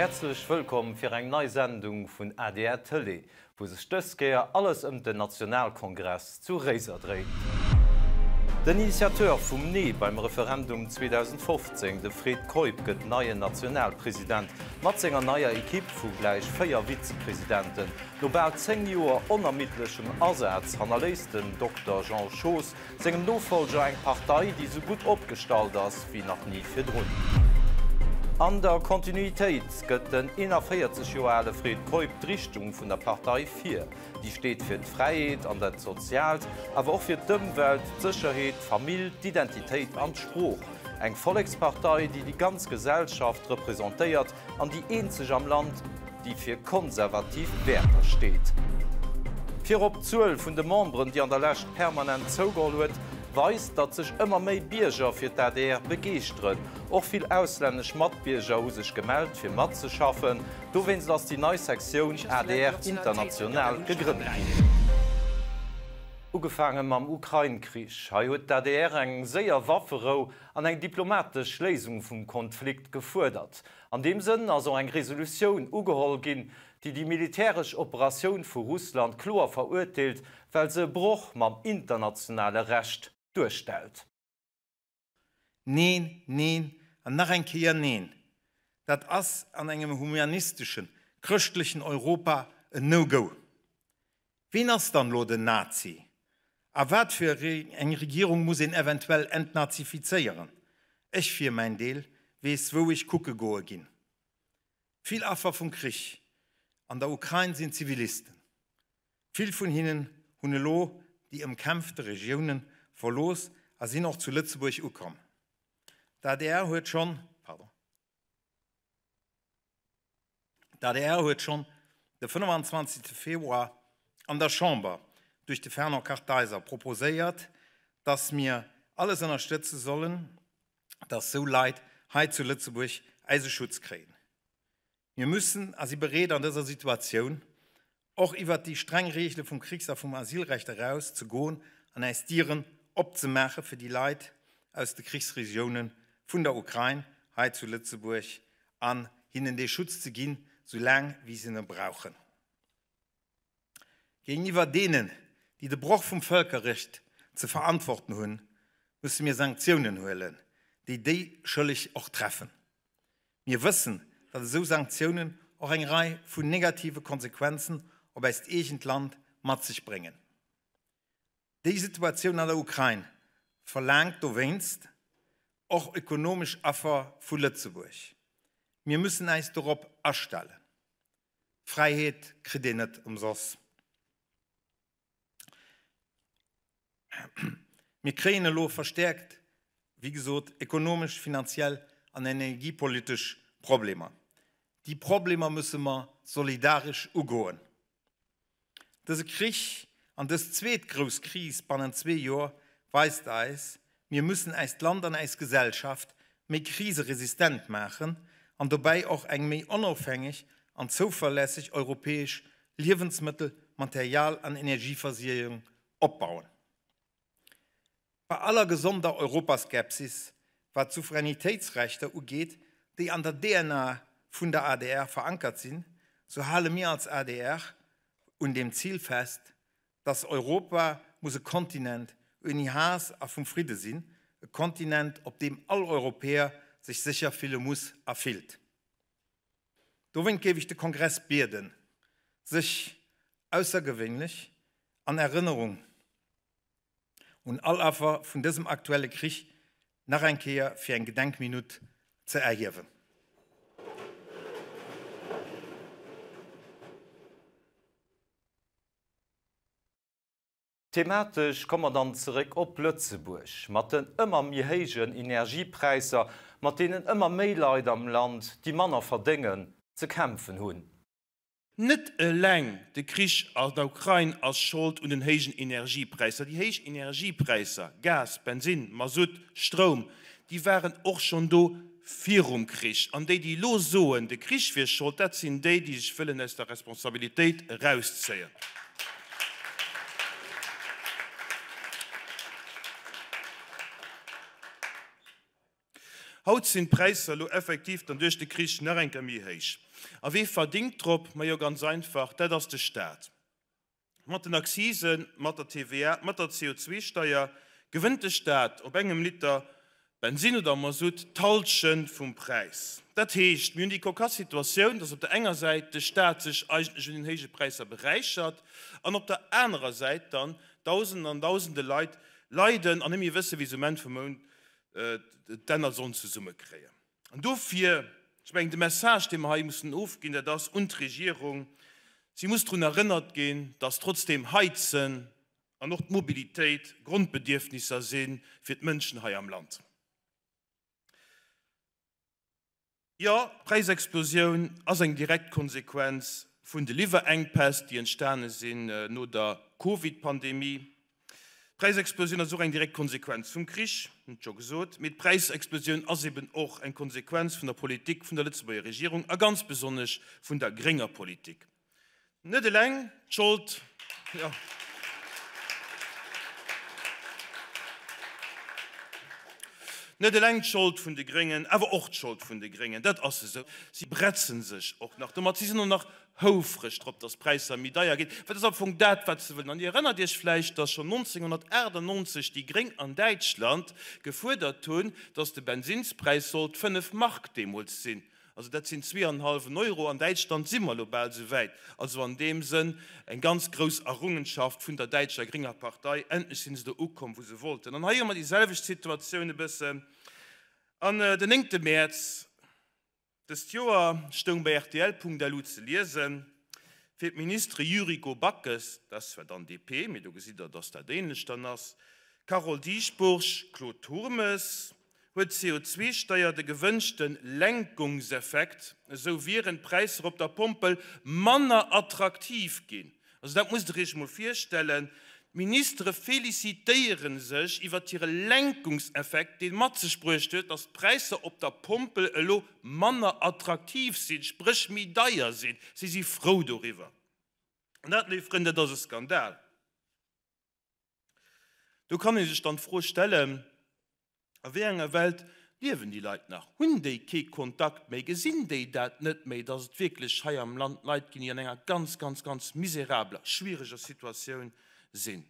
Häerzlech wëllkomm fir eng nei Sendung vun adr Tëlee, wou sech dës Kéier alles ëm den Nationalkongress zu Réiser dréit. Den Initiateur vum Nee beim Referendum 2015, de Fred Keup, gëtt neien Nationalpresident mat senger neier Ekipp vu gläich 4 Vizepresidenten. No bal 10 Joer onermiddlechem Asaz hannerléisst den Dokter Jean Schoos sengem Nofollger eng Partei, déi sou gutt opgestallt ass wéi nach ni virdrun. An der Kontinuitéit gëtt den 41 Joer ale Fred Keup d'Richtung vun der Partei vir. Déi steet fir d'Fräiheet an dat Soziaalt, awer och fir d'Ëmwelt, d'Sécherheet, d'Famill, d'Identitéit an d'Sprooch. Eng Vollekspartei, déi déi ganz Gesellschaft representéiert an déi eenzeg am Land, déi fir konservativ Wäerter steet. Virop d'Zuel vun de Memberen, déi an der Lescht permanent zougeholl huet, weist, datt sech ëmmer méi Bierger fir d'ADR begeeschteren. Och vill auslännesch Matbierger hu sech gemellt, fir matzeschaffen. Dowéinst ass déi nei Sektioun adr International gegrënnt ginn. Ugefaange mam Ukrain-Krich. Hei huet d'ADR eng séier Wafferou an eng diplomatesch Léisung vum Konflikt gefuerdert. An deem Sënn ass och eng Resolutioun ugeholl ginn, déi déi militäresch Operatioun vu Russland kloer verurteelt, well se e Broch mam internationale Recht duerstellt. Neen, neen an nach eng Kéier neen! Dat ass an engem humanisteschen, chrëschtlechen Europa en No-Go! Ween ass dann elo den Nazi? A wat fir eng Regierung muss een eventuell entnazifizéieren? Ech fir mäin Deel weess wou ech kucke goe ginn. Vill Affer vum Krich an der Ukrain sinn Zivilisten. Vill vun hinnen hunn elo déi ëmkämpfte Regioune verlooss a sinn och zu Lëtzebuerg ukomm. D'adr huet schonn, pardon. D'adr huet schonn de 25. Februar an der Chamber duerch de Fernand Kartheiser proposéiert, datt mir alles ënnerstëtze sollen, datt sou Leit hei zu Lëtzebuerg eise Schutz kréien. Mir müssen a si bereet an dëser Situatioun och iwwert déi streng Reegele vum Krichs a vum Asylrecht eraus ze goen an äis Dieren opzemaache fir déi Leit aus de Krichsregioune vun der Ukrain hei zu Lëtzebuerg an hinnen dee Schutz ze ginn, sou laang wéi se en brauchen. Géintiwwer deenen, déi de Broch vum Vëlkerrecht ze verantworten hunn, musse mir Sanktiounen huelen, déi déi Schëlleg och treffen. Mir wëssen, datt esou Sanktiounen och eng Rei vun negative Konsequenzen op äist eegent Land mat sech bréngen. Déi Situatioun an der Ukrain verlaangt dowéinst och ökonomesch Affer vu Lëtzebuerg. Mir müssen äis dorop astellen. Fräiheet kritt een net ëmsoss. Mir kréien elo verstäerkt, wéi gesot, ekonomesch, finanziell an energiepolitesch Problemer. Déi Problemer musse mer solidaresch ugoen. Dëse Krich an dës zweet grouss Kris bannent zwee Joer weist eis, Mir müssen äist Land an äis Gesellschaft méi kriseresistent maachen an dobäi och eng méi onofhängeg an zouverlässeg europäesch Liewensmëttel-, Material an Energieversuergung opbauen. Bei aller gesonder Europaskepsis, wat d'Souveränitéitsrechter ugeet, déi an der DNA vun der adr verankert sinn, sou hale mir als adr un dem Zil fest, dass Europa muss e Kontinent ouni Haass a vum Fridde sinn, e Kontinent, op deem all Europäer sech sécher fille muss a fillt. Dowéint géif ech de Kongress bieden, sech aussergewéinlech an Erënnerung un all Affer vun dësem aktuelle Krich nach eng Kéier fir eng Gedenkminutt ze erhiewen. Thematesch komme mer dann zeréck op Lëtzebuerg. Mat den ëmmer méi héijen Energiepräisser, mat deenen ëmmer méi Leit am Land, déi manner verdéngen, ze kämpfen hunn. Net eleng de Krich an der Ukrain ass Schold un den héijen Energiepräisser. Déi héich Energiepräisser, Gas, Bensinn, Masutt, Stroum, déi waren och schonn do virum Krich. An déi, déi elo soen, de Krich wier Schold, dat sinn déi, déi sech wëllen aus der Responsabilitéit erauszéien. Haut sinn d'Präisser elo effektiv dann duerch de Krich nach eng Kéier méi héich. A wee verdingt drop? Majo ganz einfach, dat ass de Staat. Mat den Accisen, mat der TVA, mat der CO2-Steier gewënnt de Staat op engem Liter Bensin oder Masutt d'Hallschent vum Präis. Dat heescht, mir hunn déi kokass Situatioun, dass op der enger Säit de Staat sech eigentlech un den héije Präisser beräichert an op der anerer Säit dann Dausenden an Dausende Leit leiden an net méi wëssen, wéi se um Enn vum Mount d'Enn a Sonn zesummekréien. An dofir, ech mengen, de Message, dee mer hei mussen ofginn, dat ass un d'Regierung, Si muss drun erënnert ginn, dass trotzdeem Heizen an och d'Mobilitéit Grondbedierfnisser si fir d'Mënschen hei am Land. Jo, d'Präisexplosioun ass eng direkt Konsequenz vun de Liwwerenkpäss, déi entstane sinn no der Covid-Pandemie. D'Präisexplosioun ass och eng direkt Konsequenz vum Krich, hunn et scho gesot, mee d'Präisexplosioun ass eben och eng Konsequenz vun der Politik vun der Lëtzebuerger Regierung a ganz besonnesch vun der grénger Politik. Net eleng d'Schold, jo. Net eleng d'Schold vun de Gréngen, awer och d'Schold vun de Gréngen, dat ass esou. Si bretzen sech och nach domat, si sinn och nach houfreg drop, dass d'Präisser méi deier ginn, well dat ass am Fong dat, wat se wëllen. An Dir erënnert Iech vläicht, dass schonn 1998 déi Gréng an Däitschland gefuerdert hunn, dass de Bensinnspräis sollt 5 Mark deemools sinn. Also dat sinn zweeanenhallwen Euro. An Däitschland si mer elo bal esou wäit. Also an deem Sënn eng ganz grouss Errungenschaft vun der däitscher grénger Partei. Endlech si se do ukomm, wou se wollten. An hei hu mer déi selwecht Situatioun e bëssen. An den néngte Mäerz Dëst Joer stoung bei rtl.lu ze liesen, fir d'Ministere Yuriko Backes, dat ass zwar dann DP, mee do gesitt Der, datt dat ähnlech dann ass, Carole Dieschbourg, Claude Turmes, huet d'CO2-Steier de gewënschte Lenkungseffekt, esou wieren d'Präisser op der Pompel manner attraktiv ginn. Also dat musst Der Iech emol virstellen, D'Ministere felicitéiere sech iwwert hire Lenkungseffekt, dee mat sech bruecht huet, datt d'Präisser op der Pompel elo manner attraktiv sinn, spréch méi deier sinn. Si si frou doriwwer. An dat, léif Frënn, dat ass e Skandal. Do kann ee sech dann d'Fro stellen, A wéi enger Welt liewen déi Leit nach? Hunn déi kee Kontakt méi? Gesinn déi dat net méi, datt et wierklech hei am Land Leit ginn, déi an enger ganz, ganz, ganz miserabler, schwiereger Situatioun sinn?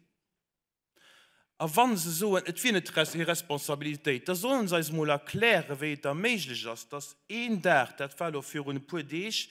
A wa se soen, et wier net hir Responsabilitéit, da sollen se eis emol erklären, wéi et da méiglech ass, datt een Dag, dat war elo virun e puer Deeg,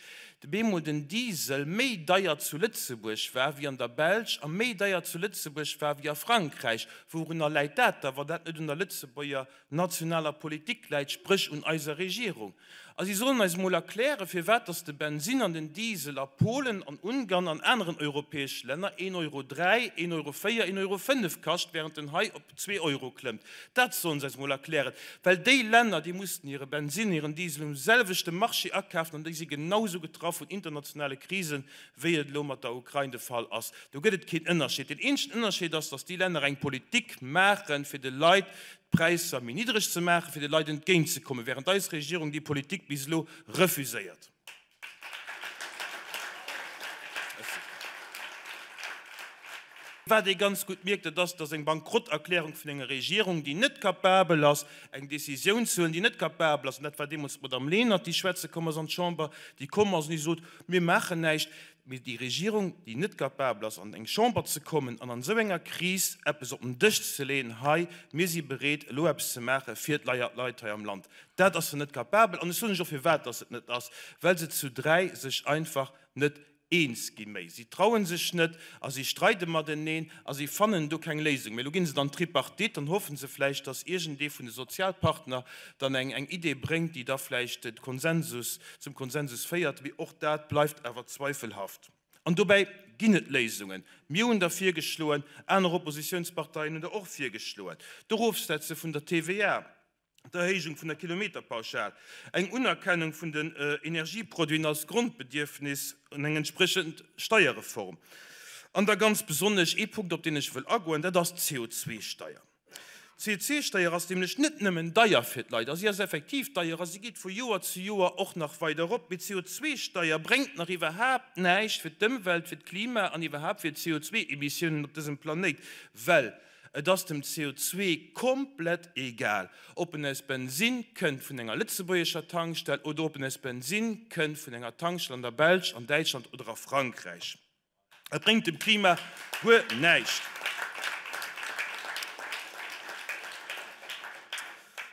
bemol den Diesel méi deier zu Lëtzebuerg war wéi an der Belsch a méi deier zu Lëtzebuerg war wéi a Frankräich. Wourunner läit dat da, wann dat net un der Lëtzebuerger nationaler Politik läit, spréch un eiser Regierung? A si sollen eis emol erklären, firwat dass de Bensinn an den Diesel a Polen, an Ungarn an aneren europäesche Länner een Euro 3, een Euro 4, een Euro 5 kascht, während en hei op zwee Euro klëmmt. Dat sollen se eis emol erklären, well déi Länner, déi mussten hire Bensinn, hiren Diesel um selwechte Marché akafen an déi si genausou getraff vun internationale Krisen, wéi et elo mat der Ukrain de Fall ass. Do gëtt et keen Ënnerscheed. Deen eenzegen Ënnerscheed ass, datt déi Länner eng Politik maachen, fir de Leit d'Präisser méi niddreg ze maachen, fir de Leit entgéintzekommen, während eis Regierung déi Politik bis elo refuséiert. Wat ee ganz gutt mierkt, dat ass, dass eng Bankrotterklärung vun enger Regierung, déi net capabel ass, eng Décisioun ze huelen, déi net capabel ass, an dat war deemools d'Madame Lenert, déi schwätze komm ass an d'Chamber, déi komm ass an déi sot, Mir maachen näischt, mee déi Regierung, déi net capabel ass, an eng Chamber ze kommen an an esou enger Kris eppes op den Dësch ze leeën, hei, mir si bereet, elo eppes ze maache fir d'Leit hei am Land, Dat ass se net capabel. An ech soen lech och, firwat dass se et net ass, Well se zu dräi sech einfach net eens gi méi. Si traue sech net a si streide mateneen a si fannen do keng Léisung méi. Elo gi se dann d'Tripartite, dann hoffe se vläicht, dass iergendee vun de Sozialpartner dann eng eng Idee bréngt, déi da vläicht de Konsensus, zum Konsensus féiert. Mee och dat bleift awer zweifelhaft. An dobäi ginn et Léisungen. Mir hunn der virgeschloen, aner Oppositionsparteien hunn der och virgeschloen, d'Erofsetze vun der TVA, d'Erhéijung vun der Kilometerpauschal, eng Unerkennung vun den Energieproduiten als Grondbedierfnis an eng entspriechend Steierreform. An da ganz besonnesch ee Punkt, op deen ech wëll agoen, dat ass d'CO2-Steier. D'CO2-Steier ass nämlech net nëmmen deier fir d'Leit, a si ass effektiv deier a si geet vu Joer zu Joer och nach weider erop, mee d'CO2-Steier bréngt nach iwwerhaapt näischt fir d'Ëmwelt, fir d'Klima an iwwerhaapt fir d'CO2-Emissiounen op dësem Planéit, well. Et ass dem CO2 komplett egal, ob en aus Bensinn kënnt vun enger lëtzebuergescher Tankstell oder ob en aus Bensinn kënnt vun enger Tankstell an der Belsch, an Däitschland oder a Frankräich. Et bréngt dem Klima guer näischt.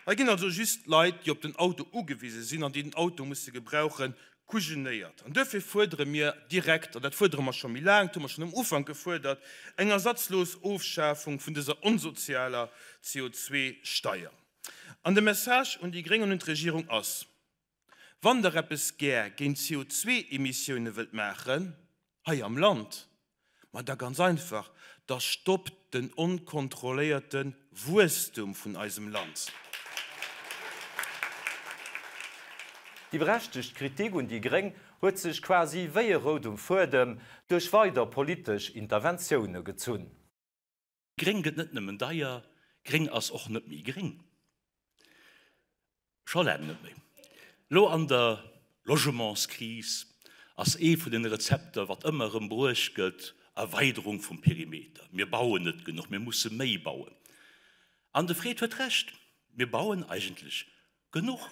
Hei ginn also just Leit, déi op den Auto ugewise sinn an déi den Auto musse gebrauchen, kujenéiert. An duerfir fuerdere mir direkt, an dat fuerdere mer scho méi laang, dat hu mer schonn um Ufank gefuerdert, eng ersatzlos Ofschafung vun dëser onsozialer CO2-Steier. An de Message un déi Gréng an un d'Regierung ass, Wann Der eppes gär géint d'CO2-Emissioune wëllt maachen hei am Land, ma da ganz einfach, da stoppt den onkontrolléierte Wuesstum vun eisem Land. Déi berechtegt Kritik un déi gréng huet sech quasi wéi e roudem Fuedem duerch weider politesch Interventioune gezunn. Gréng gëtt net nëmmen deier, gréng ass och net méi gréng. Scho laang net méi. Lo an der Logementskris ass ee vun den Rezepter, wat ëmmer erëm bruecht gëtt, Erweiderung vum Perimeter. Mir bauen net genuch, mir musse méi bauen. An de Fred huet Recht, mir bauen eigentlech genuch.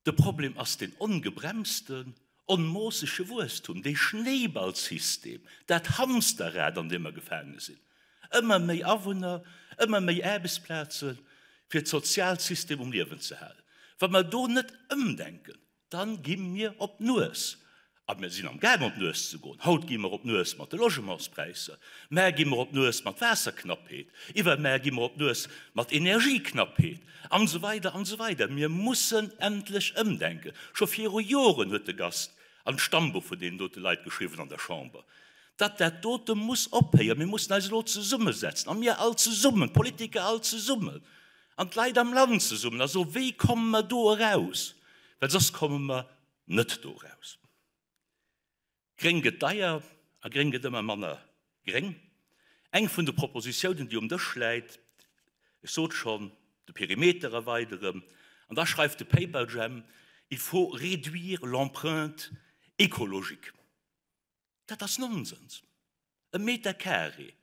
De Problem ass deen ongebremsten, onmoossege Wuesstum, dee Schnéiballsystem, dat Hamsterrad, an deem mer gefaange sinn. Ëmmer méi Awunner, ëmmer méi Aarbechtsplaze fir d'Sozialsystem um Liewen ze halen. Wa mer do net ëmdenken, da gi mir op d'Nues. A mir sinn am gaang op d'Nues ze goen. Haut gi mer op d'Nues mat de Logementspräisser, mar gi mer op d'Nues mat Waasserknappheet, iwwermar gi mer op d'Nues mat Energieknappheet, an esou weider an esou weider. Mir mussen endlech ëmdenken. Scho viru Joren huet de Gast an d'Stammbuch vun deenen dote Leit geschriwwen an der Chamber, datt dat dote muss ophéieren. Mir mussen eis elo zesummesetzen, a mir all zesummen, d'Politiker all zesummen an d'Leit am Land zesummen, a soen, Wéi komme mer do eraus? Well soss komme mer net do eraus. Gréng gëtt deier a gréng gëtt ëmmer manner gréng. Eng vun de Propositiounen, déi um Dësch läit, ech sot schonn, de Perimeter erweideren, an da schreift de Paperjam, Il faut réduire l'empreinte écologique. Dat ass Nonsens. E Meter carré,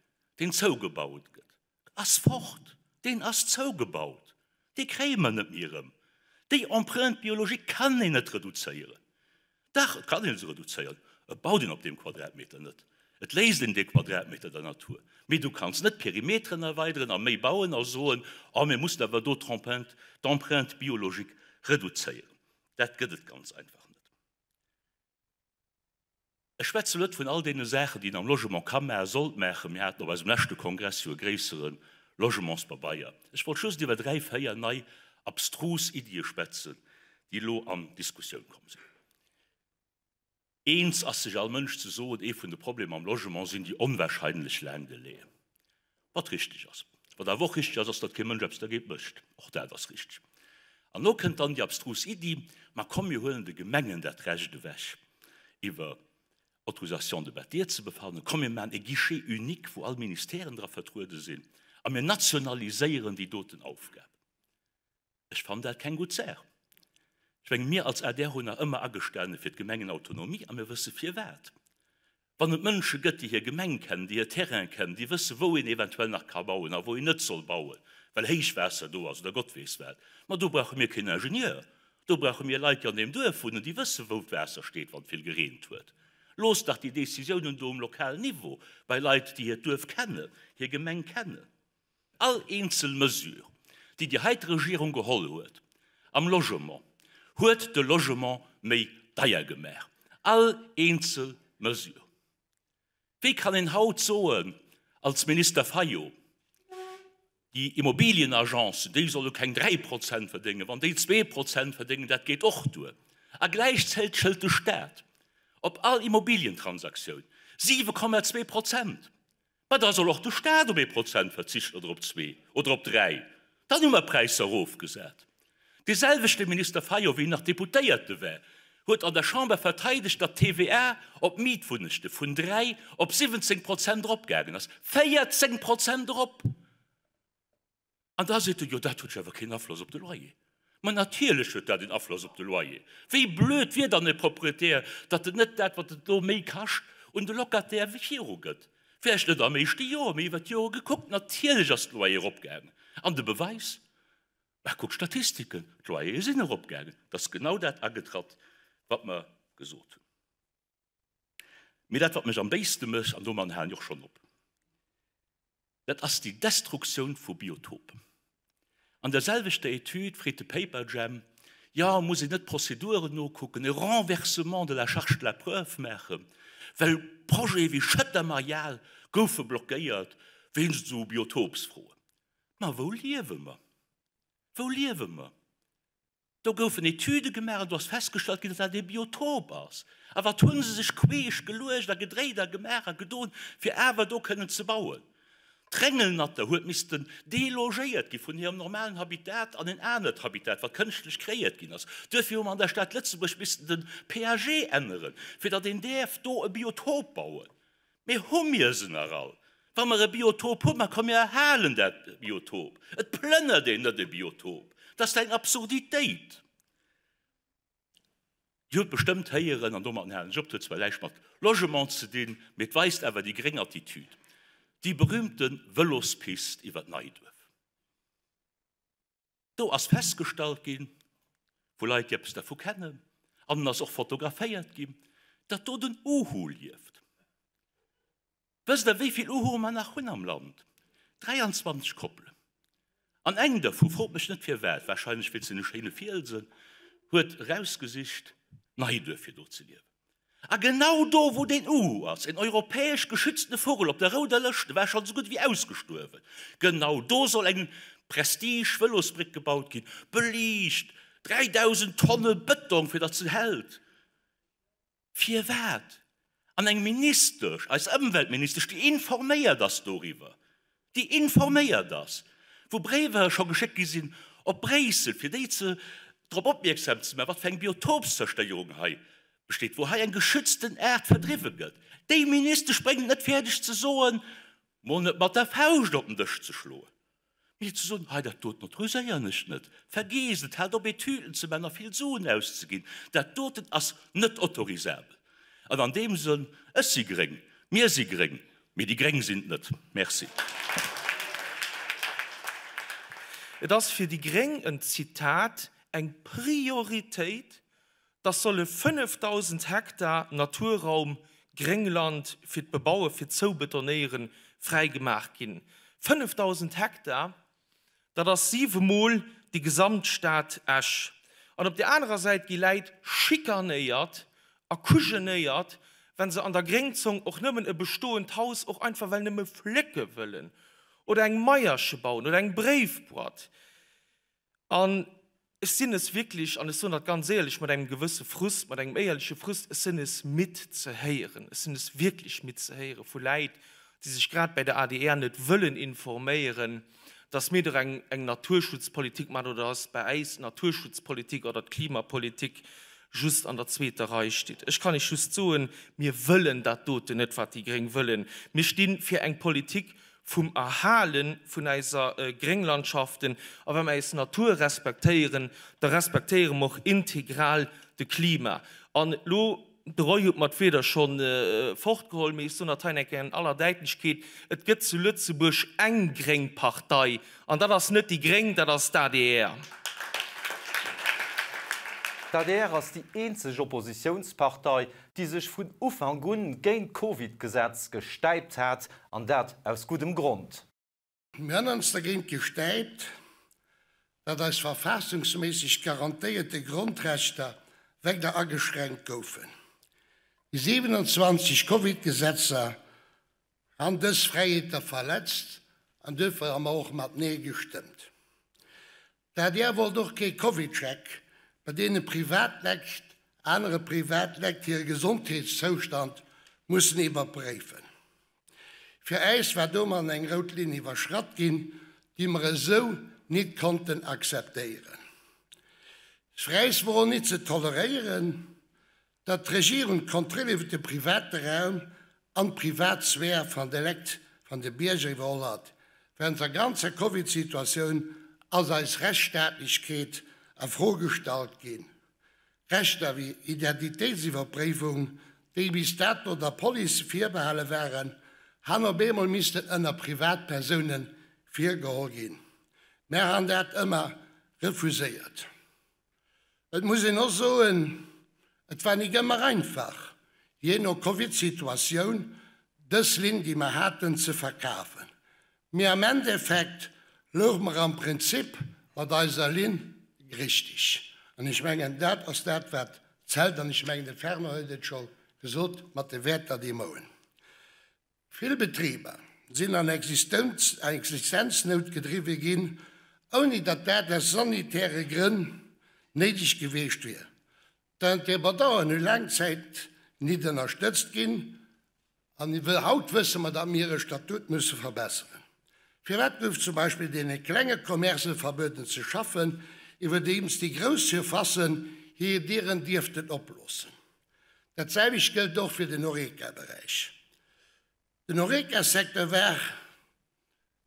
deen zougebaut gëtt, ass fort. Deen ass zougebaut. Dee kréie mer net méi erëm. Déi Empreinte biologique kann een net reduzéieren. Dach, et kann ee se reduzéieren. Et baut een op deem Quadratmeter net. Et léisst een dee Quadratmeter der Natur. Mee du kanns net d'Perimeteren erweideren a méi bauen a soen, Oh, mir mussen awer do d'Empreinte biologique reduzéieren. Dat gëtt et ganz einfach net. Ech schwätzen net vun all deene Saachen, déi een am Logement ka maachen, sollt maachen. Mir haten op eisem leschte Kongress jo e gréissere Logementspabeier. Ech wollt just iwwer dräi, véier nei abstrus Iddie schwätzen, déi elo an d'Diskussioun komm sinn. Eens ass sech all Mënsch ze soen, ee vun de Problemer am Logement sinn déi onwahrscheinlech laang Delaien. Wat richteg ass. Wat awer och richteg ass, ass, datt kee Mënsch eppes dergéint mécht. Och dat ass richteg. An elo kënnt dann déi abstrus Iddi, Ma komm, mir huelen de Gemengen dat Recht ewech, iwwer Autorisation de bâtir ze befannen. Komm, mir maachen e Guichet unique, wou all Ministèren dra vertruede sinn, a mir nationaliséieren déi doten Aufgab. Ech fannen dat keng gutt Saach. Ech mengen, mir als adr hunn nach ëmmer agestane fir d'Gemengenautonomie a mir wësse firwat. Wann et Mënsche gëtt, déi hir Gemeng kennen, déi hir Terraine kennen, déi wësse wou een eventuell nach ka bauen a wou een net soll bauen, well Héichwaasser do ass oder Gott weess wat, ma do brauche mir keen Ingenieur, do brauche mir Leit, déi an deem Duerf wunnen, déi wësse wou d'Waasser steet, wann vill gereent huet. Loosst dach déi Décisiounen do um lokalen Niveau bei Leit, déi hiert Duerf kennen, hir Gemeng kennen. All eenzel Mesure, déi déi heite Regierung geholl huet am Logement, huet de Logement méi deier gemaach. All eenzel Mesure. Wéi kann een haut soen als Minister Fayot, déi Immobilienagencen, déi solle keng 3 Prozent verdéngen, wann déi 2 Prozent verdéngen, dat geet och duer. A gläichzäiteg hëlt de Stat op all Immobilientransaktioun 7,2 Prozent. Ma da soll och de Staat op ee Prozent verzichten oder op zwee oder op dräi. Dann hu mer d'Präisser erofgesat. Dee selwechte Minister Fayot, wéi en nach Deputéierte war, huet an der Chamber verteidegt, datt d'TVA op Mietwunnechte vun 3 op 17 Prozent eropgaangen ass. 14 Prozent erop! An da seet e, jo dat huet jo awer keen Afloss op de Loyer. Ma natierlech huet dat een Afloss op de Loyer. Wéi blöd wier dann e Proprietär, datt en net dat, wat et elo méi kascht, un de Locataire virugëtt. Vläicht net am éischte Joer, mee iwwer d'Jore gekuckt, natierlech ass de Loyer eropgaangen. An de Beweis? Mä kuckt d'Statistiken, d'Loyere sinn eropgaangen. Et ass genau dat agetratt, wat mer gesot hunn. Mee dat, wat mech am béiste mécht, an domadden halen ech och schonn op, dat ass déi Destruktioun vu Biotopen. An der selwechter Etüd freet de Paperjam, Jo, muss een net d'Prozeduren nokucken, e Renversement de la charge de la preuve maachen, well Projete wéi Schëtter-Marial goufe blockéiert wéinst esou Biotopsfroen. Ma wou liewe mer? Wou liewe mer? Do goufen Etüde gemaach an do ass festgestallt ginn, datt dat ee Biotop ass. A wat hu se sech queesch geluecht a gedréit a gemaach a gedoen, fir awer do kënnen ze bauen. D'Rengelnatter huet missten delogéiert gi vun hirem normalen Habitat an en anert Habitat, wat kënschtlech kreéiert ginn ass. Duerfir hu mer an der Stad Lëtzebuerg missten de PAG änneren, fir datt een däerf do e Biotop bauen. Mee hu mir se nach all? Wa mer e Biotop hunn, ma komm mir erhalen dat Biotop. Et plënnert een net e Biotop. Dat ass eng Absurditéit. Dir hutt bestëmmt héieren, an domatten halen ech op, et huet zwar näischt mat Logement ze dinn, mee et weist awer déi gréng Attitüd, déi berühmte Vëlospist iwwer d'Neiduerf. Do ass festgestallt ginn, vu Leit, déi eppes dervu kennen, an en ass och fotograféiert ginn, datt do den Uhu lieft. Wësst Der, wéi vill Uhuë mer nach hunn am Land? 23 Koppelen. An eng dervu, frot mech net firwat, warscheinlech wéinst deene schéine Fielsen, huet erausgesicht, Neiduerf fir do ze liewen. A genau do, wou deen Uhu ass, en europäesch geschütztene Vugel op der rouder Lëscht, e war schonn esou gutt ewéi ausgestuerwen, genau do soll eng Prestige-Vëlosbréck gebaut ginn, beliicht, 3.000 Tonne Bëtong, fir datt se hält. Firwat? An eng Ministesch, eis Ëmweltministesch, déi informéiert ass doriwwer, déi informéiert ass, wou Bréiwer scho geschéckt gi sinn op Bréissel, fir déi ze drop opmierksam ze maachen, wat fir eng Biotopzerstéierung hei besteet, wou hei eng geschützten Aart verdriwwe gëtt. Déi Ministesch bréngt et net fäerdeg ze soen, mol net mat der Fauscht op den Dësch ze schloen. Mee ze soen, hei dat doten autoriséieren ech net, vergeesst et, haalt op Etüden ze maachen a vill Suen auszeginn, dat doten ass net autorisabel. An an deem Sënn, ech si gréng, mir si gréng, mee déi Gréng sinn et net. Merci. Et ass fir déi Gréng en Zitat, eng Prioritéit, dass solle 5.000 Hektar Naturraum, Gréngland fir d'Bebaue fir d'Zoubetonéiere fräi gemaach ginn. 5.000 Hektar, dat ass siwemol déi gesamt Stad Esch. An op där anerer Säit gi Läit schikanéiert a kujenéiert, wa se an der Gréngzong och nëmmen e bestoend Haus och einfach well nëmme flécke wëllen oder eng Maierche bauen oder eng Bréifboîte. An ech sinn es wierklech, an ech soen dat ganz éierlech, mat engem gewësse Frust, mat engem éierleche Frust, ech sinn es midd ze héieren, ech sinn es wierklech midd ze héiere vu Läit, déi sech grad bäi der adr net wëllen informéieren, dass mir doch eng eng Naturschutzpolitik maachen oder dass bäi äis d'Naturschutzpolitik oder d'Klimapolitik just an der zweeter Rei steet. Ech kann Iech just soen, mir wëllen dat doten net, wat déi Gréng wëllen. Mir sti fir eng Politik vum Erhale vun eiser Grénglandschaften a wa mer eis Natur respektéieren, da respektéiere mer och integral de Klima. An elo, de Roy huet mer d'Wierder scho fortgeholl, mee ech soen dat hei eng Kéier in aller Däitlechkeet, Et gëtt zu Lëtzebuerg eng gréng Partei an dat ass net déi Gréng, dat ass d'ADR. D'adr ass déi eenzeg Oppositiounspartei, déi sech vun Ufank un géint d'Covid-Gesetz gestäipt hat, an dat aus guddem Grond. Mir hunn ons dergéint gestäipt, datt eis verfassungsméisseg garantéierte Grondrechter weider ageschränkt goufen. Déi 27 Covid-Gesetzer han dës Fräiheeter verletzt an duerfir ha mer och mat Nee gestëmmt. D'adr wollt och kee CovidCheck, bei deene Privatlekt anere Privatlekt hire Gesondheetszoustand mussen iwwerpréifen. Fir äis war domadden eng rout Linn iwwerschratt ginn, déi mer esou nit konnten akzeptéieren. Fir äis wor och nit ze toleréieren, Datt d'Regierung d'Kontroll iwwer de private Raum an d'Privatsphär van de Lekt van de Bierger iwwerholl hat. Während der ganzer Covid-Situatioun ass eis Rechtsstaatlechkeet a Fro gestallt ginn. Rechter wéi Identitétsiwwerpréiwung, déi bis dato der Police virbehale waren, Han op eemol missten ënner Privatpersounen virgeholl ginn. Mär han dat ëmmer refuséiert. Et muss een och soen, et war nik ëmmer einfach, jee no Covid-Situatioun, dës Linn, déi mer haten, ze verkafen. Mee am Endeffekt louche mer am Prinzip mat eiser Linn richtig. An ech mengen, dat ass dat, wat zält. An ech mengen, de Fernand huet et scho gesot mat de Wäerter, déi mer hunn. Vill Betriber sinn an Existenznout gedriwwe ginn, ouni datt dat aus sanitäre Grënn néideg gewiescht wier. D'Indépendanten hu laang Zäit nit ënnerstëtzt ginn an haut wësse mer, datt mir hire Statut musse verbesseren. Firwat gouf zum Beispill deene klenge Commercë verbueden ze schaffen, iwwerdeems déi grouss Surfacen hir Dieren dierften oploossen? Dat selwecht gëllt och fir den Horeca-Beräich. Den Horeca-Secteur war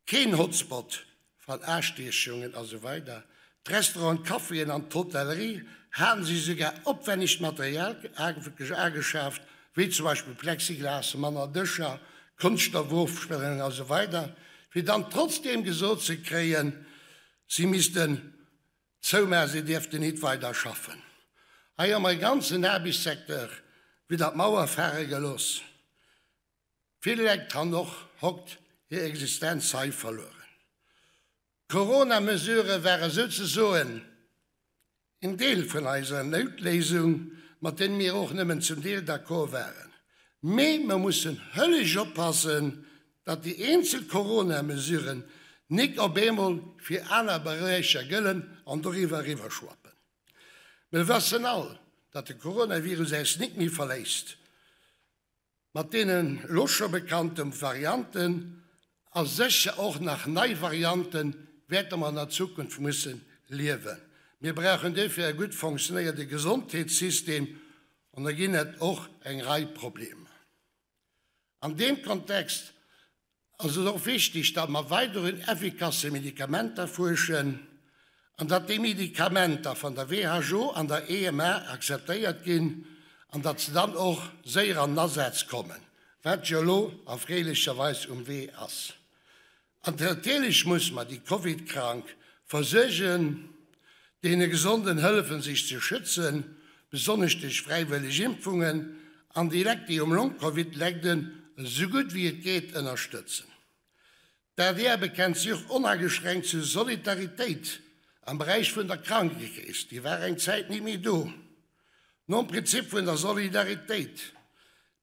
keen Hotspot van Astiechungen a sou weider. D'Restauranten, d'Caféen an d'Hotellerie haten sech esouguer opwännegt Material ageschaaft, wéi zum Beispill Plexiglas, manner Dëscher, Konschtstoffofsperrungen a sou weider, fir dann trotzdeem gesot ze kréien, si missten Zou, mä si dierften nit weider schaffen. Hei hu mer e ganzen Aarbechtssecteur widder d'Mauer fare gelooss. Vill Lekt han och hokt hir Existenz hei verlueren. D'Corona-Mesurë ware souzesoen en Deel vun eiser Noutléisung, mat deene mir och nëmmen zum Deel d'accord waren. Mee mer mussen höllesch oppassen, datt déi eenzel Corona-Mesuren nik op eemol fir aner Beräicher gëllen an doriwwer eriwwerschwappen. Mir wëssen all, datt de Coronavirus äis nik méi verléisst. Mat deenen elo scho bekannte Varianten a sécher och nach nei Variante wäerte mer an der Zukunft musse liewen. Mir brauchen duerfir e gutt fonctionéierte Gesondheetssystem an da ginn et och eng Rei Problemer. An deem Kontext ass et och wichtig, datt mer weiderhin effikasse Medikamenter fuerschen an datt déi Medikamenter van der WHO an der EMA akzeptéiert ginn an datt se dann och séier an den Asaz kommen, wat jo elo erfreelecherweis um Wee ass. An natierlech muss mer déi Covid-Krank versuergen, deene Gesonden hëllefen sech ze schützen, besonnesch duerch fräiwëlleg Impfungen, an déi Lekt déi um Long-Covid leiden, esou gutt wéi et geet ënnerstëtzen. D'adr bekennt sech och onageschränkt zur Solidaritéit am Beräich vun der Krankekeess, déi war eng Zäit ni méi do. Nom Prinzip vun der Solidaritéit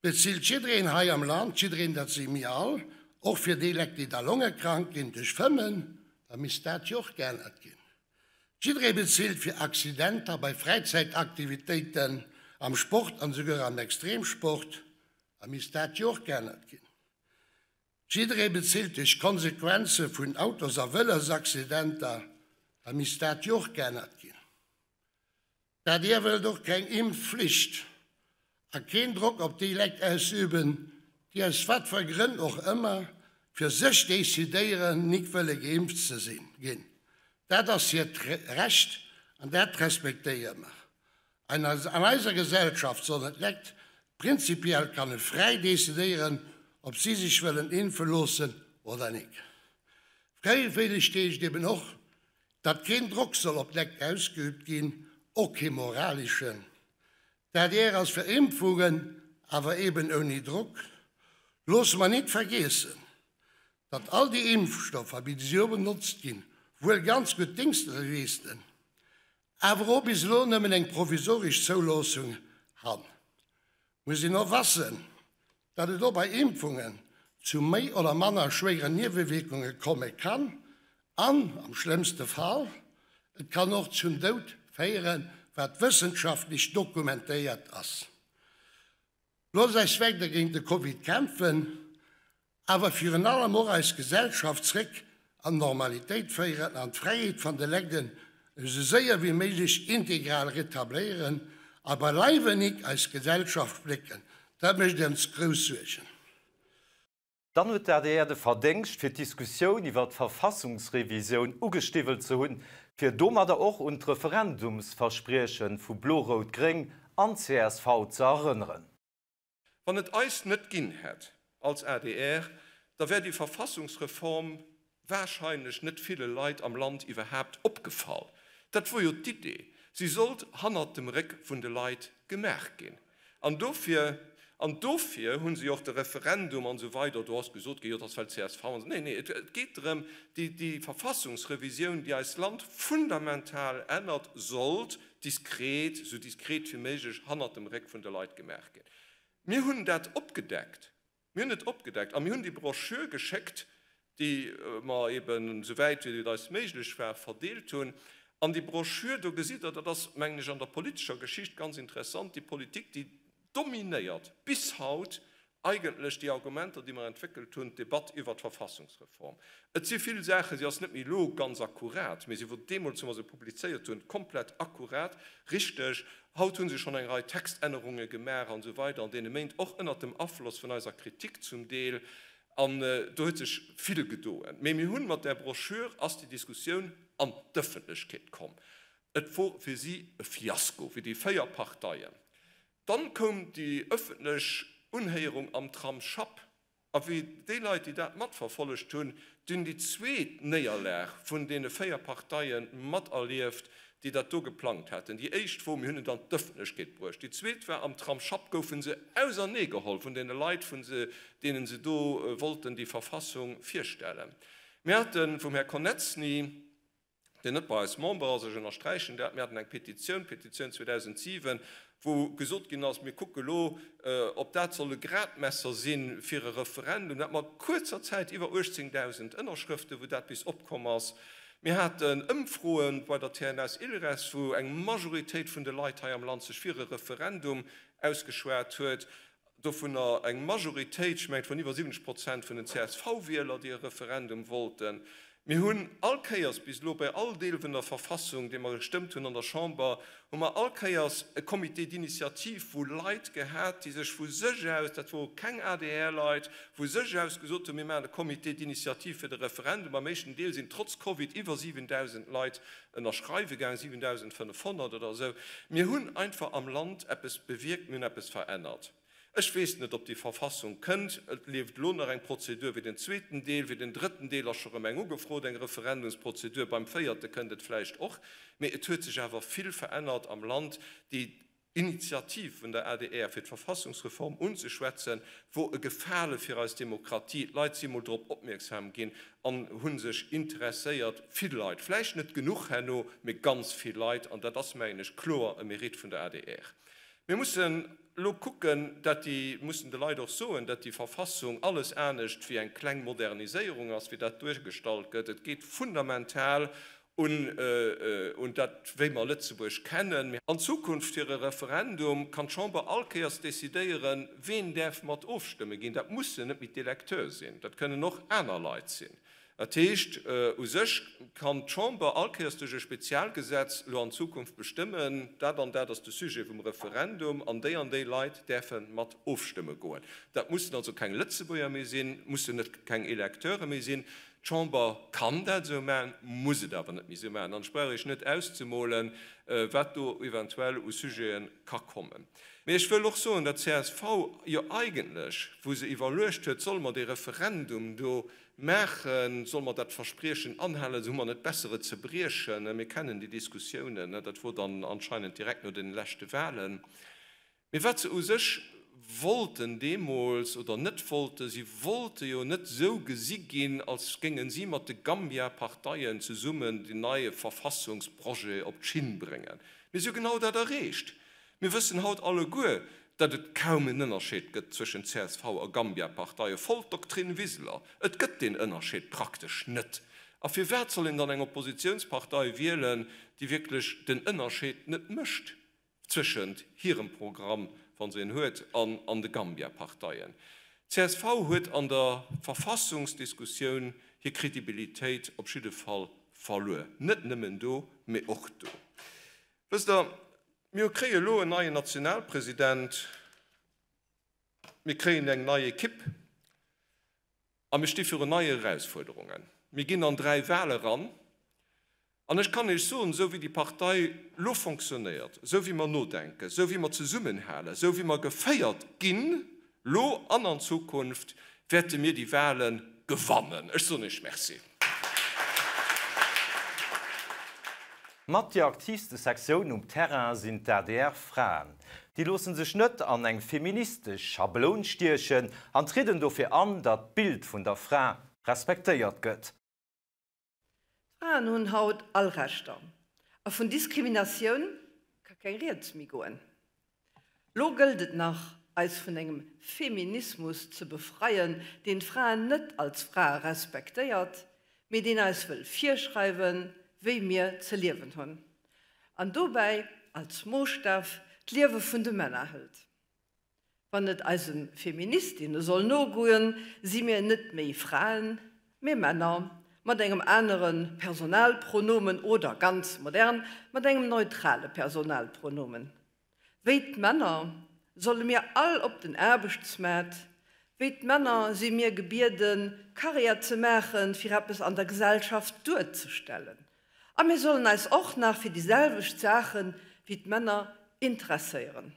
bezilt jiddereen hei am Land, jiddereen, dat si mir all, och fir déi Lekt, déi da longekrank ginn duerch Fëmmen, da misst dat jo och geännert ginn. Jidderee bezilt fir Accidenter bei Fräizäitaktivitéiten, am Sport an esouguer am Extremsport, da misst dat jo och geännert ginn. Jidderee bezilt duerch d'Konsequenze vun Autos a Vëlosaccidenter, da misst dat jo och geännert ginn. D'adr wëllt och keng Impfflicht a keen Drock op déi Lekt ausüben, déi aus wat fir Grënn och ëmmer fir sech decidéieren, nik wëlle geimpft ze sinn ginn. Dat ass hiert Recht an dat respektéiere mer. An eiser Gesellschaft sollen d'Lekt prinzipiell kanne fräi decidéieren, ob si sech wëllen impfe loossen oder nik. Fräiwëlleg heescht eben och, Datt keen Drock soll op d'Lekt ausgeübt ginn, och kee moraleschen. D'adr ass fir Impfungen, awer eben ouni Drock. Loosse mer nit vergiessen, datt all déi Impfstoffer bis elo benotzt ginn, wuel ganz gutt Dingschter leeschten, awer och bis elo nëmmen eng provisoresch Zouloossung han. Muss een och wassen, datt et och bei Impfungen zu méi oder manner schwéieren Niewewierkunge komme kann an, am schlëmmste Fall, et kann och zum Doud féieren, wat wëssenschaftlech dokumentéiert ass. Loosst eis weider géint de Covid kämpfen, awer virun allem och eis Gesellschaft zréck an d'Normalitéit féieren an d'Fräiheet van de Legden esou séier wéi méiglech integral retabléieren a beileiwe nik eis Gesellschaft splécken. Dat mécht ons grouss Suergen. Dann huet d'ADR de Verdéngscht, fir d'Diskussioun iwwer d'Verfassungsrevisioun ugestiwwelt ze hunn, fir domadder och un d'Referendumsversprieche vu Blo-Rout-Gréng an csv ze erënneren. Wann et eis net ginn hätt als adr, Da wär déi Verfassungsreform wahrscheinlech net ville Leit am Land iwwerhaapt opgefall. Dat wor jo d'Idee, si sollt hannert dem Réck vun de Leit gemaach ginn. An dofir, an dofir hu se jo och de Referendum an esou weider, do ass gesot ginn, jo, dat ass well csv an esou. Nee, nee, et geet drëm, déi, déi Verfassungsrevisioun, déi eist Land fundamental ännert, sollt diskret, esou diskret wéi méiglech hannert dem Réck vun de Leit gemaach ginn. Mir hunn dat opgedeckt. Mir hunn et opgedeckt a mir hunn déi Broschür geschéckt, déi mer eben, esouwäit wéi et eis méiglech war, verdeelt hunn. An déi Broschür, do gesitt Der, dat ass, mengen ech, an der politescher Geschicht ganz interessant, déi Politik, déi dominéiert bis haut eigentlech déi Argumenter, déi mer entwéckelt hunn, d'Debatt iwwert d'Verfassungsreform. Et si vill Saachen, si ass net méi elo ganz akkurat, mee si wor deemools, wou mer se publizéiert hunn, komplett akkurat, richteg. Haut hu se schonn eng Rei Textännerunge gemaach an esou weider an deene Méint, och ënnert dem Afloss vun eiser Kritik zum Deel. An do huet sech vill gedoen. Mee mir hunn mat där Broschür ass déi Diskussioun an d'Ëffentlechkeet komm. Et wor fir si e Fiasko, fir déi 4 Parteien. Dann koum déi ëffentlech Unhéierung am Tramsschapp. A wéi déi Leit, déi dat matverfollegt hunn, déi hunn déi zweet Néierlag vun deene 4 Parteie materlieft, déi dat do geplangt haten. Déi éischt wor, mir hunn et an d'Ëffentlechkeet bruecht. Déi zweet war, am Tramsschapp goufe se auserneegeholl vun deene Leit, vun deene se do wollten déi Verfassung virstellen. Mir hate vum Här Koneczny, deen net bei eis Member ass, ech ënnersträichen dat, mir haten eng Petitioun, d'Petitioun 2007, wou gesot ginn ass, mir kucke lo, ob dat soll e Gradmesser si fir e Referendum. Dat mat kuerzer Zäit iwwer 18.000 Ënnerschrëften, wou dat bis opkomm ass. Mir haten Ëmfroe bei der TNS-Ilres, wou eng Majoritéit vun de Leit hei am Land sech fir e Referendum ausgeschwat huet. Dovunner eng Majoritéit, ech mengen et waren iwwer 70 Prozent vun den CSV-Wieler, déi e Referendum wollten. Mir hunn all Kéiers bis elo bei all Deel vun der Verfassung, dee mer gestëmmt hunn an der Chamber, hu mer all Kéiers e Comité d'initiative vu Leit gehat, déi sech vu sech aus, dat wore keng ADR-Leit, vu sech aus gesot hunn, mir maachen e Comité d'initiative fir de Referendum. Am éischten Deel sinn trotz Covid iwwer 7.000 Leit ënnerschreiwe gaang, 7.500 oder esou. Mir hunn einfach am Land eppes bewierkt, mir hunn eppes verännert. Ech weess net, ob déi Verfassung kënnt. Et leeft elo nach eng Prozedur fir den zweeten Deel, fir den drëtten Deel ass scho rëm eng ugefrot, eng Referendumsprozedur, beim véierte kënnt et vläicht och. Mee et huet sech awer vill verännert am Land. Déi Initiativ vun der adr, fir d'Verfassungsreform unzeschwätzen, wor e Gefale fir eis Demokratie. D'Leit si mol drop opmierksam ginn an hu sech interesséiert, vill Leit, vläicht net genuch herno, mee ganz vill Leit, an dat ass, mengen ech, kloer e Mérite vun der adr. Mir mussen elo kucken, dat déi, mussen de Leit och soen, dat déi Verfassung alles anescht wéi eng kleng Moderniséierung ass, wéi dat duergestallt gëtt. Et geet fundamental un dat, wéi mer Lëtzebuerg kennen. An Zukunft fir e Referendum kann d'Chamber all Kéiers decidéieren, ween däerf mat ofstëmme ginn. Dat mussen net méi d'Electeur sinn, dat kënnen och aner Leit sinn. Dat heescht, u sech kann d'Chamber all Kéiers duerch e Spezialgesetz elo an Zukunft bestëmmen, dat an dat ass de Sujet vum Referendum an déi an déi Leit däerfe mat ofstëmme goen. Dat mussen also keng Lëtzebuerger méi sinn, mussen net keng Electeure méi sinn. D'Chamber kann dat esou maachen, muss et awer net méi esou maachen. An ech brauch Iech net auszemolen, wat do eventuell u Sujete ka kommen. Mee ech wëll och soen, datt csv jo eigentlech, wou se iwwerluecht huet, solle mer dee Referendum do maachen, solle mer dat Verspriechen anhalen, hu mer net besser et ze briechen? Mir kennen déi Diskussiounen, dat wor dann anscheinend direkt no deene leschte Wahlen. Mee wat se u sech wollten deemools, oder net wollten, si wollte jo net esou gesi ginn, als géinge si mat de Gambia-Parteien zesummen den neie Verfassungsprojet op d'Schinn bréngen. Mee si hu genau dat erreecht. Mir wëssen haut alleguer, datt et kaum en Ënnerscheed gëtt zwëschent csv a Gambia-Parteien. Voll d'Doctrine Wiseler. Et gëtt deen Ënnerscheed praktesch net. A firwat soll een dann eng Oppositiounspartei wielen, déi wierklech den Ënnerscheed net mécht? Zwëschent hirem Programm, wa se en huet, an an de Gambia-Parteien. Csv huet an der Verfassungsdiskussioun hir Kredibilitéit op jidde Fall verluer. Net nëmmen do, mee och do. Wësst Der, mir kréie elo en neien Nationalpresident, mir kréien eng nei Ekipp a mir sti virun neie Erausfuerderungen. Mir ginn an 3 Wale ran. An ech kann Iech soen, esou wéi déi Partei elo fonctionnéiert, esou wéi mer nodenken, esou wéi mer zesummenhalen, esou wéi mer geféiert ginn, elo an an Zukunft, wäerte mir déi Wale gewannen. Ech soen Iech Merci. Mat déi aktiivste Sektioun um Terrain sinn d'ADR-Fraen. Déi loosse sech net an eng feministesch Schabloun stiechen an trieden dofir an, datt d'Bild vun der Fra respektéiert gëtt. D'Fraen hunn haut all Rechter a vun Diskriminatioun ka keng Rieds méi goen. Lo gëllt et nach, eis vun engem Feminismus ze befreien, deen d'Fraen net als Frae respektéiert, mee deen eis wëll virschreiwen, wéi mir ze liewen hunn, an dobäi als Moosstaf d'Liewe vun de Männer hëlt. Wann et eise Feministinne soll nogoen, si mir net méi Fraen, mee Männer, mat engem anere Personalpronomen oder, ganz modern, mat engem neutrale Personalpronomen. Wéi d'Männer solle mir all op den Aarbechtsmaart, wéi d'Männer si mir gebieden, Karriär ze maachen, fir eppes an der Gesellschaft duerzestellen. A mir sollen eis och nach fir déi selwecht Saache wéi d'Männer interesséieren.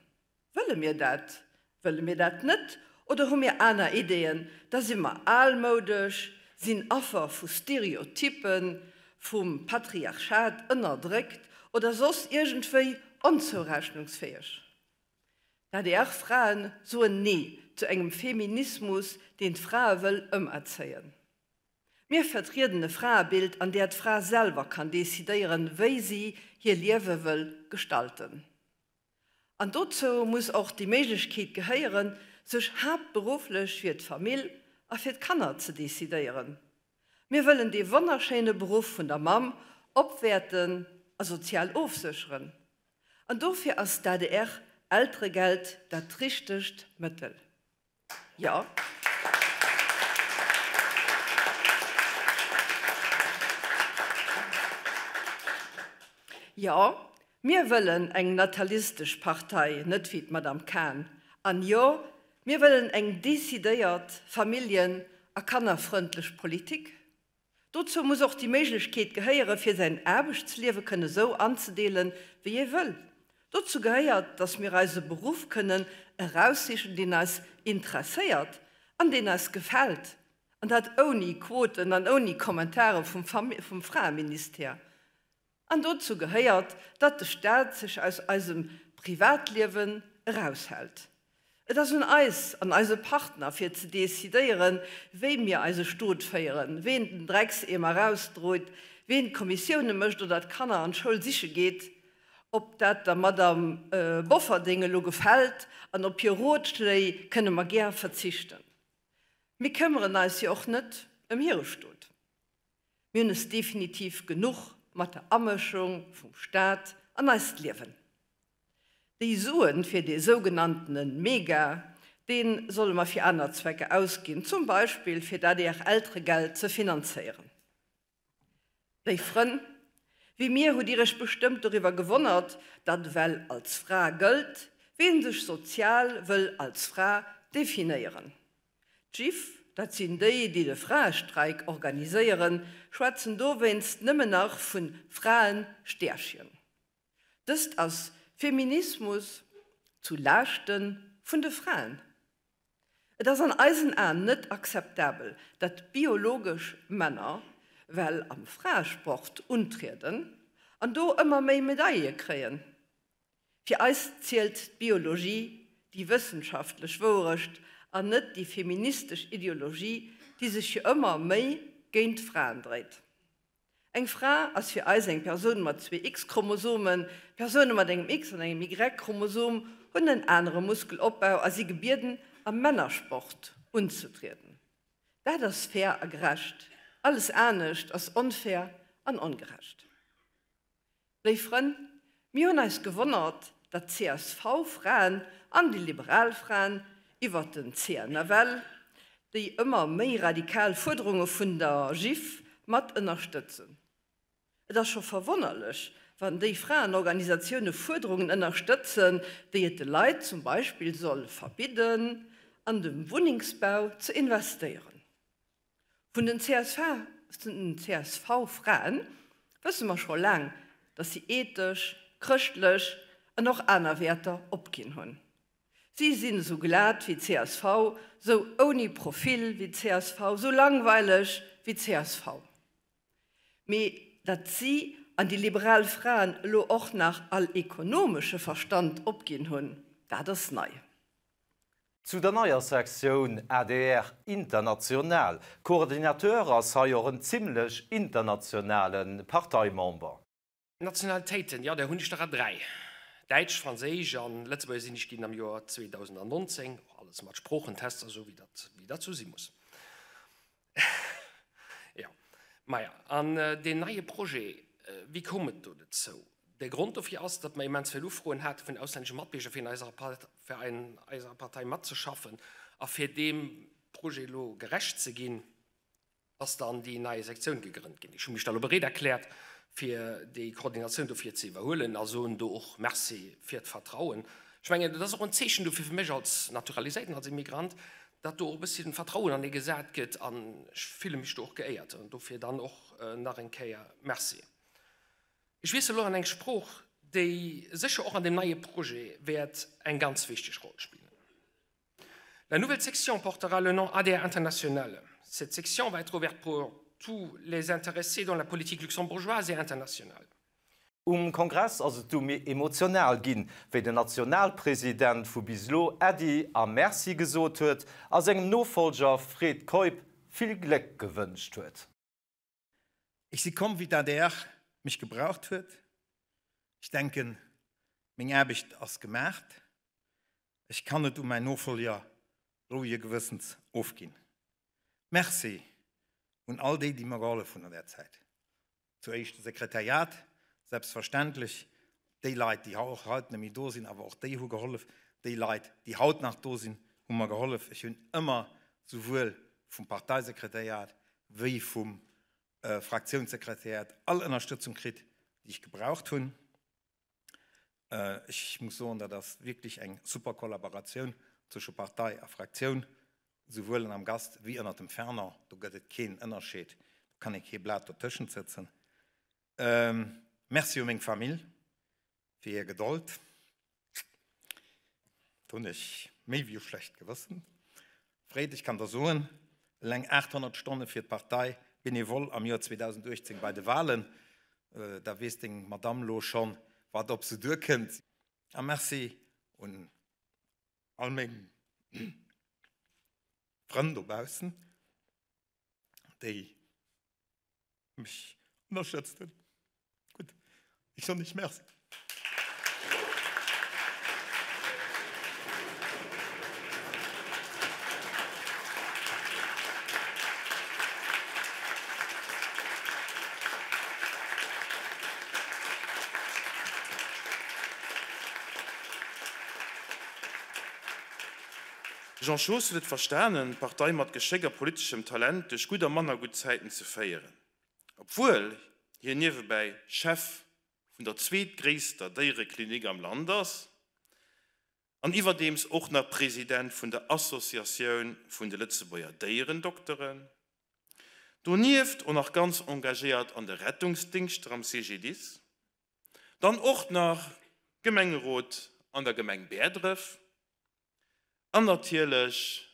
Wëlle mir dat? Wëlle mir dat net? Oder hu mir aner Ideeën? Da si mer almoudesch, sinn Affer vu Stereotyppen, vum Patriarchat ënnerdréckt oder soss iergendwéi onzourechnungsfäeg. D'ADR-Frae soen Nee zu engem Feminismus, deen d'Frae wëll ëmerzéien. Mir vertrieden e Fraebild, an där d'Fra selwer kann decidéieren, wéi si hir Liewe wëll gestalten. An dozou muss och déi Méiglechkeet gehéieren, sech haaptberufflech fir d'Famill a fir d'Kanner ze decidéieren. Mir wëllen dee wonnerschéine Beruff vun der Mamm opwäerten a sozial ofsécheren. An dofir ass d'ADR-Elteregeld dat richtegt Mëttel. Jo. Jo, mir wëllen eng natalistesch Partei, net wéi d'Madame Cahen. An jo, mir wëllen eng decidéiert familljen a kannerfrëndlech Politik. Dozou muss och déi Méiglechkeet gehéiere fir säin Aarbechtsliewe kënne sou anzedeelen, wéi ee wëll. Dozou gehéiert, datt mir eis e Beruff kënnen eraussichen, deen eis interesséiert an deen eis gefält, an dat ouni Quoten an ouni Kommentare vum Fraeministère. An dozou gehéiert, datt de Staat sech aus eisem Privatliewen eraushält. Et ass un eis an eise Partner fir ze decidéieren, wéi mir eise Stot féieren, ween den Dreckseemer erausdroit, ween d'Kommissioune mécht oder d'Kanner an d'Schoul siche geet. Ob dat der Madame Bofferding elo gefält an op hir Rotschléi kënne mer gär verzichten. Mir këmmeren eis jo och net ëm hire Stot. Mir hunn es definitiv genuch mat der Amëschung vum Staat an eist Liewen. Déi Suen fir dee sougenanntene Mega, dee solle mer fir aner Zwecker ausginn, zum Beispill fir d'ADR-Elteregeld ze finanzéieren. Léif Frënn, wéi mir hutt Dir Iech bestëmmt doriwwer gewonnert, datt ewell als Fra gëllt, ween sech sozial wëll als Fra definéieren. D'Jiff, dat sinn déi, déi de Fraestreik organiséieren, schwätzen dowéinst nëmmen nach vun Fraen-Stäerchen. Dëst ass Feminismus zu Laaschte vun de Fraen. Et ass an eisen Aen net akzeptabel, datt biologesch Männer well am Fraesport untrieden an do ëmmer méi Medaille kréien. Fir eis zielt d'Biologie, déi wëssenschaftlech Wouerecht an net déi feministesch Ideologie, déi sech jo ëmmer méi géint d'Fraen dréit. Eng Fra ass fir eis eng Persoun mat zwee X-Chromosomen. Persoune mat engem X an engem Y-Chromosom hunn en anere Muskelopbau a si gebieden, am Männersport unzetrieden. Dat ass fair a gerecht. Alles anescht ass onfair an ongerecht. Léif Frënn, mir hunn eis gewonnert, datt d'CSV-Fraen an déi liberal Fraen iwwert den CNFL déi ëmmer méi radikal Fuerderunge vun der JIF mat ënnerstëtzen. Et ass scho verwonnerlech, wann déi Fraenorganisatioune Fuerderungen ënnerstëtzen, déi et de Leit zum Beispill soll verbidden, an de Wunnengsbau ze investéieren. Vun den CSV-Fraen wësse mer scho laang, datt si ethesch, chrëschtlech an och aner Wäerter opginn hunn. Si sinn esou glat wéi csv, sou ouni Profil wéi csv, sou langweileg wéi csv. Mee datt si an déi liberal Fraen elo och nach all ekonomesche Verstand opginn hunn, dat ass nei. Zu der neier Sektioun adr International. Coordinateur ass hei och en zimlech internationale Parteimember. Nationalitéiten, jo där hunn ech der a 3, Däitsch, Franséisch an Lëtzebuerger sinn ech ginn am Joer 2019, och alles mat Sproochentests a sou wéi dat wéi dat sou si muss. Jo, maja, an deen neie Projet, wéi koum et do dozou? De Grond dofir ass, datt mer immens vill Ufroen hate vun auslännesche Matbierger fir an eiser fir an eiser Partei matzeschaffen a fir deem Projet elo gerecht ze ginn, ass dann déi nei Sektioun gegrënnt ginn. Ech hu mech da elo bereet erkläert, fir déi Koordinatioun dofir ze iwwerhuelen a soen do och Merci fir d'Vertrauen. Ech mengen, et ass och en Zeechen dofir fir mech als Naturaliséierten, als Immigrant, datt do och e bësschen Vertrauen an ee gesat gëtt an ech fille mech do och geéiert an dofir dann och nach eng Kéier Merci. Ech wiessel elo an eng Sprooch, déi sécher och an deem neie Projet wäert eng ganz wichteg Roll spillen. La nouvelle section portera le nom ADR International. Cette section va être ouverte pour tous les intéressés dans la politique luxembourgeoise et internationale. Um Kongress ass et du méi emotional ginn, wéi den Nationalpresident vu bis elo Äddi a Merci gesot huet a sengem Nofollger Fred Keup vill Gléck gewënscht huet. Ech si komm, wéi d'ADR mech gebraucht huet. Ech denken, meng Aarbecht ass gemaacht. Ech kann et u mäin Nofollger rouege Gewëssens ofginn. Merci un all déi, déi mer gehollef hunn an där Zäit. Zu éischt de Sekretariat, selbstverständlech, déi Leit, déi och haut net méi do sinn, awer och déi hu gehollef. Déi Leit, déi haut nach do sinn, hu mer gehollef. Ech hunn ëmmer souwuel vum Parteisekretariat wéi vum Fraktiounssekretariat all Ënnerstëtzung kritt, déi ech gebraucht hunn. Ech muss soen, dat ass wierklech eng super Kollaboratioun zwësche Partei a Fraktioun, souwuel am Gast wéi ënnert dem Fernand. Do gëtt et keen Ënnerscheed, do kann ee kee Blat dotëschent sëtzen. Merci u meng Famill fir hir Gedold. Do hunn ech méi wéi e schlecht Gewëssen. Fred, ech kann der soen, eleng 800 Stonne fir d'Partei bénévole am Joer 2018 bei de Wahlen, da weess deng Madamm lo schonn, wat op se duerkënnt. A Merci un all meng Frënn dobaussen, déi mech ënnerstëtzt hunn. Gutt, ech soen iech Merci. Jean Schoos huet et verstanen, d'Partei mat Geschéck a politeschem Talent duerch gutt a manner gutt Zäiten ze féieren. Obwuel hien niewebäi Chef vun der zweetgréisster Déiereklinik am Land ass an iwwerdeems och nach President vun der Associatioun vun de Lëtzebuerger Déierendokteren. Donieft och nach ganz engagéiert an de Rettungsdingschter am CGDIS. Dann och nach Gemengerot an der Gemeng Bäerdref an natierlech,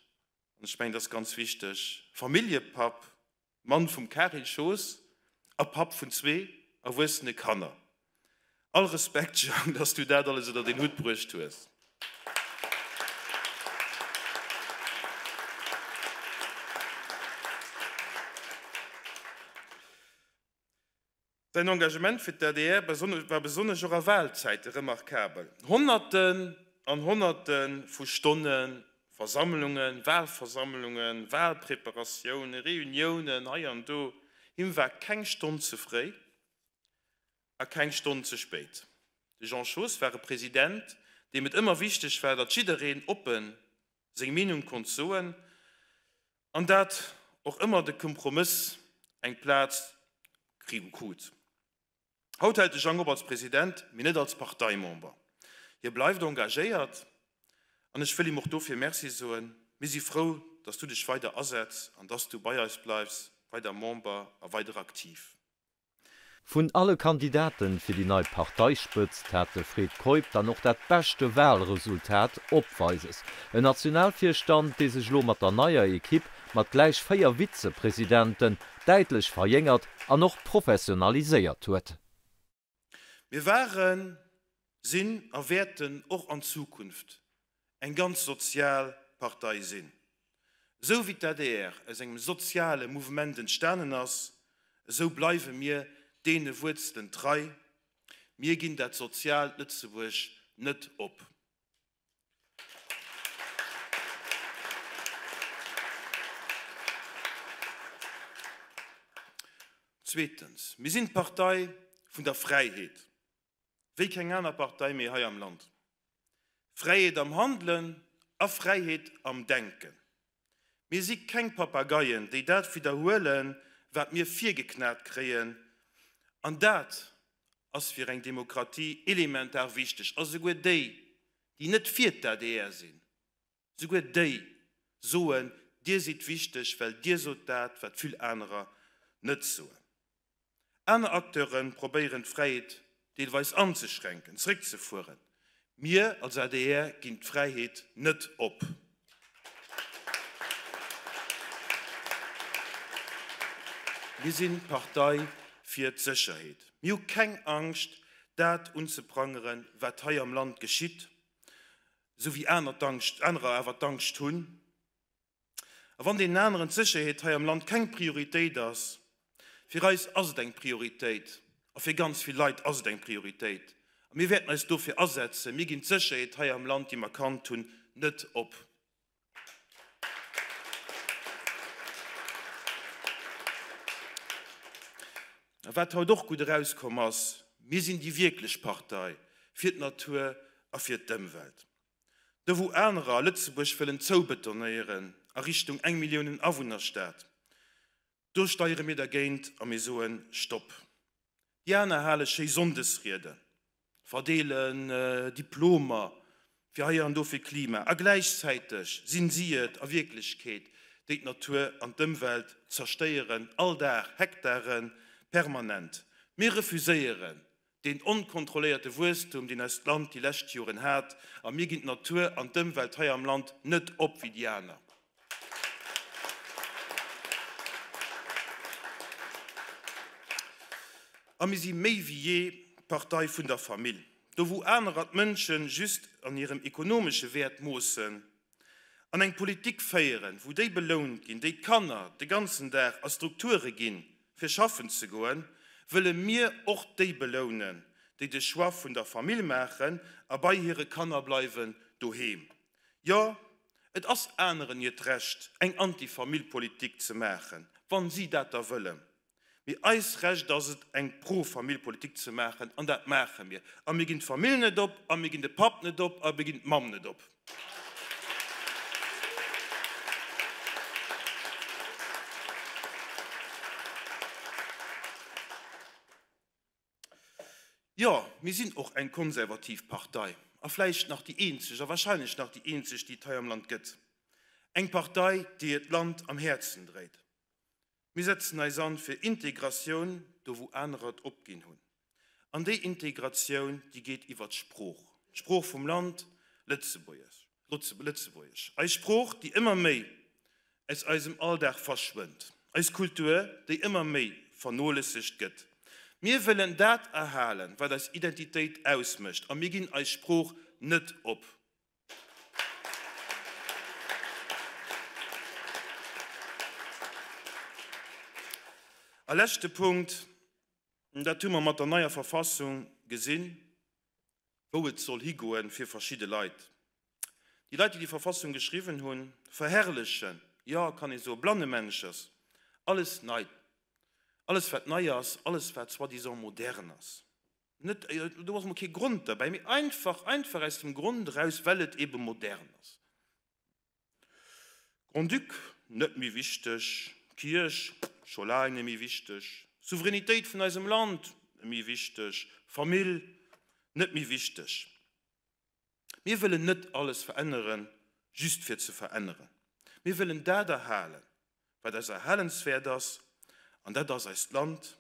an ech mengen dat ass ganz wichteg, Familljepapp Mann vum Karin Schoos a Papp vun zwee erwuessene Kanner. All Respekt Jang, dass du dat alles ënnert een Hutt bruecht hues. Säin Engagement fir d'ADR war besonnesch och a Wahlzäite remarkabel. Honnerten an Honnerte vu Stonne Versammlungen, Wahlversammlungen, Wahlpreparatiounen, Reuniounen hei an do, him war keng Stonn ze fréi a keng Stonn ze spéit. De Jean Schoos war e President, deem et ëmmer wichteg war, datt jiddereen oppen seng Meenung konnt soen an dat och ëmmer de Kompromëss eng Plaz krut. Haut hält de Jang op als President, mee net als Parteimember. Hie bleift engagéiert an ech wëll him och dofir Merci soen. Mir si frou, dass du dech weider asetz an dass du bei eis bleifs, weider Member a weider aktiv. Vun alle Kandidaten fir déi nei Parteispëtzt hat de Fred Keup dann och dat beschte Wahlresultat opweises. En Nationalvirstand, dee sech elo mat der neier Ekipp mat gläich 4 Vizepresidenten däitlech verjéngert an och professionaliséiert huet. Mir waren, sinn a wäerten och an Zukunft eng ganz sozial Partei sinn. Esou wéi d'ADR aus engem soziale Mouvement entstanen ass, esou bleiwe mir deene Wuerzelen trei. Mir ginn dat soziaalt Lëtzebuerg net op. Zweetens, mir sinn d'Partei vun der Fräiheet, wéi keng aner Partei méi hei am Land. Fräiheet am Handelen a Fräiheet am Denken. Mir si keng Papageien, déi dat widderhuelen, wat mir virgeknat kréien. An dat ass fir eng Demokratie elementar wichteg. A souguer déi, déi net fir d'ADR sinn, souguer déi soen, Dir sidd wichteg, well Dir sot dat, wat vill anerer net soen. Aner Acteure probéieren d'Fräiheet deelweis anzeschränken, zréckzefueren. Mir als adr ginn d'Fräiheet net op. Mir sinn d'Partei fir d'Sécherheet. Mir hu keng Angscht, dat unzeprangeren, wat hei am Land geschitt, esou wéi anerer awer d'Angscht hunn. A wann deenen aneren d'Sécherheet hei am Land keng Prioritéit ass, fir eis ass et eng Prioritéit a fir ganz vill Leit ass et eng Prioritéit. A mir wäerten eis dofir asetzen. Mir ginn d'Sécherheet hei am Land, déi mer kannt hunn, net op. A wat haut och gutt erauskomm ass, Mir sinn déi wierklech Partei fir d'Natur a fir d'Ëmwelt. Do wou anerer Lëtzebuerg wëllen zoubetonéieren a Richtung eng Milliounen Awunnerstad, do steiere mir dergéint a mir soen Stopp. Déi aner hale schéi Sonndesrieden, verdeelen Diplomer fir hei an do fir Klima a gläichzäiteg sinn si et a Wierklechkeet, déi d'Natur an d'Ëmwelt zerstéieren, all Dag, Hektaren, permanent. Mir refuséieren Deen onkontrolléierte Wuesstum, deen eist Land déi lescht Joren hat, a mir ginn d'Natur an d'Ëmwelt hei am Land net op wéi déi aner. A mir si méi wéi jee d'Partei vun der Famill. Do wou anerer d'Mënsche just an hirem ekonomesche Wäert moossen, an eng Politik féieren, wou déi belount ginn, déi d'Kanner de ganzen Dag a Strukture ginn, fir schaffen ze goen, wëlle mir och déi belounen, déi de Choix vun der Famill maachen a bei hire Kanner bleiwen doheem. Jo, et ass aneren hiert Recht, eng Anti-Famill-Politik ze maachen, wann si dat da wëllen. Mee eis Recht ass et, eng Pro-Famill-Politik ze maachen, an dat maache mir. A mir ginn d'Famill net op, a mir ginn de Papp net op, a mir ginn d'Mamm net op. Jo, mir sinn och eng konservativ Partei, a vläicht nach déi eenzeg, a wahrscheinlech nach déi eenzeg, déi et hei am Land gëtt. Eng Partei, déi hiert Land am Häerzen dréit. Mir setzen eis an fir Integratioun, do wou anerer et opginn hunn. An déi Integratioun, déi geet iwwer d'Sprooch, d'Sprooch vum Land, Lëtzebuergesch, Lëtzebuergesch, eis Sprooch, déi ëmmer méi aus eisem Alldag verschwënnt, eis Kultur, déi ëmmer méi vernoléissegt gëtt. Mir wëllen dat erhalen, wat eis Identitéit ausmécht, a mir ginn eis Sprooch net op. A leschte Punkt, dat hu mer mat der neier Verfassung gesinn, wou et soll higoen fir verschidde Leit. Déi Leit, déi déi Verfassung geschriwwen hunn, verherrlechen, jo, kann ee soen, blannemännechers, alles nei, alles wat nei ass, alles wat soi-disant modern ass. Net, do ass emol kee Grond derbäi, mee einfach, einfach aus dem Grond eraus, well et ebe modern ass. Grand-Duc, net méi wichteg, Kierch, scho laang net méi wichteg, Souveränitéit vun eisem Land, net méi wichteg, Famill, net méi wichteg. Mir wëllen net alles veränneren, just fir ze veränneren. Mir wëllen dat erhalen, wat eis erhalenswäert ass, an dat ass eist Land,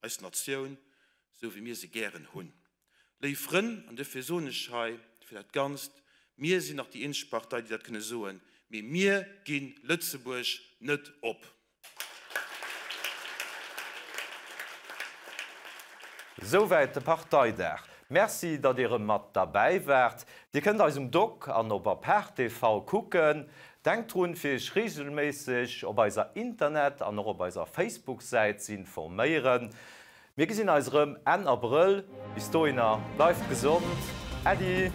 eis Natioun. Esou wéi mir se gären hunn. Léif Frënn, an duerfir soen ech hei fir dat Ganzt, mir sinn nach déi eenzeg Partei, déi dat kënne soen, mee mir gi Lëtzebuerg net op. Souwäit de Parteidag. Merci, datt Dir erëm mat derbäi waart. Dir kënnt eis um Doc an op Apart TV kucken. Denkt drun, fir Iech reegelméisseg op eiser Internet an och op eiser Facebook-Säit ze informéieren. Mir gesinn eis erëm Enn Abrëll. Bis dohinner, bleift gesond. Äddi!